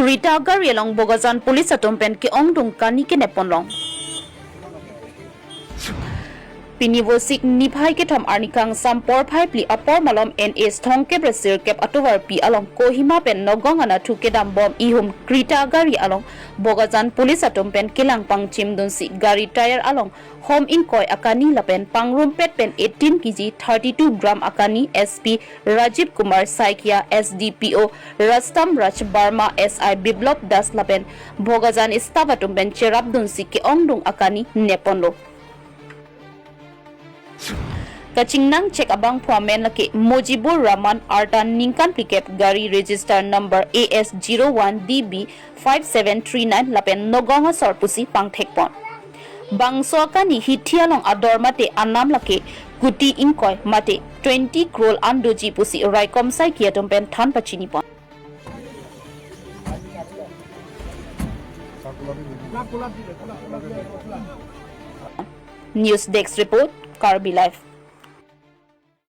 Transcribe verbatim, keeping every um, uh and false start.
Creta gari along Bokajan police atum pen ke-ongdung kani kenep ponlong. Pini Vosik niphai kethom arni kangsam porphai phli apor malom N H thomkep ra sirkep atovarpi along Kohima pen Nagaon anatthu kedam bom ihum Creta gari along Bokajan police atum pen kelang pangchim dunsi gari tyre along hom ingkoi akani lapen pangrumpet pen eighteen K G thirty-two gram akani S P Rajiv Kumar Saikia, S D P O Rastam Raj Barma, S I Biplab Das lapen Bokajan staff atum pen cherap dunsi ke-ongdung akani nep ponlo. Kachingnang chek abangphu amen lake Mojibur Rahman arta ningkan phlikep, gari register number A S zero one D B five seven three nine lapen Nagaon asor pusi pangthek pon. Bangso akani hithi along ador mate anam lake kuti ingkoi mate twenty crore an doji pusi raikom Saikia atum pen than pachini pon. News Desk Report, Karbi Live.